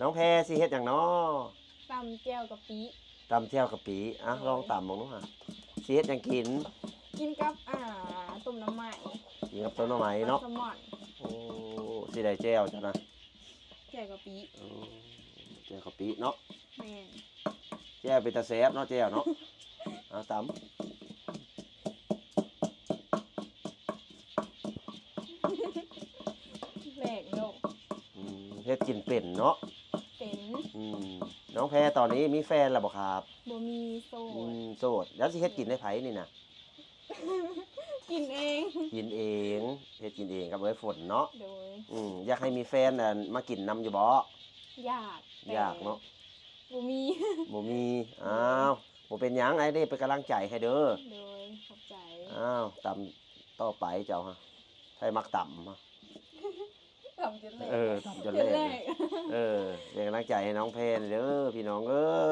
ນ້ອງແພຊິເຮັດຫຍັງນໍ? ຕຳແຈ່ວກະປິ. ຕຳແຈ່ວກະປິ. ອ່ະ ໂດຍ ລອງຕຳເບິ່ງດູຫາ ຊິເຮັດຫຍັງກິນ? ກິນກັບ ອ່າ ຕົ້ມໜໍ່ໄມ້. ກິນກັບຕົ້ມໜໍ່ໄມ້ເນາະ. ປາແຊລມອນ. ໂອ້ ຊິໄດ້ແຈ່ວເຈົ້ານະ? ແຈ່ວກະປິ. ໂອ້ ແຈ່ວກະປິເນາະ. ແມ່ນ. ແຈ່ວເປັນຕາແຊບເນາະ ແຈ່ວເນາະ. ເອົາຕຳ. ແປກໂດ. ອືມ ເຮັດກິນເປັນເນາະ? ເປັນ. ອືມ ນ້ອງແພຕອນນີ້ມີແຟນແລ້ວບໍ່ຄັບ? ບໍ່ມີ ໂສດ. ອືມ ໂສດ. ແລ້ວຊິເຮັດກິນໃຫ້ໃຜນີ້ນະ? ກິນເອງ. ກິນເອງ. ເຮັດກິນເອງກັບເອື້ອຍຝົນເນາະ. ໂດຍ. ອືມ ຢາກໃຫ້ມີແຟນ ອັນ ມາກິນນຳຢູ່ບໍ່? ຢາກ. ຢາກເນາະ. ບໍ່ມີ. ບໍ່ມີ. ອ້າວ ບໍ່ເປັນຫຍັງ ອ້າຍເດ້ເປັນກຳລັງໃຈໃຫ້ເດີ. ໂດຍ ຂອບໃຈ. ອ້າວ ຕຳຕໍ່ໄປເຈົ້າຮະ ໃຜມັກຕຳຮະ? ຕຳຈົນແຫຼກ. ເອີ ຕຳຈົນແຫຼກ. ເອີ ເປັນກຳລັງໃຈໃຫ້ນ້ອງແພນເດີ ພີ່ນ້ອງເອີຍ.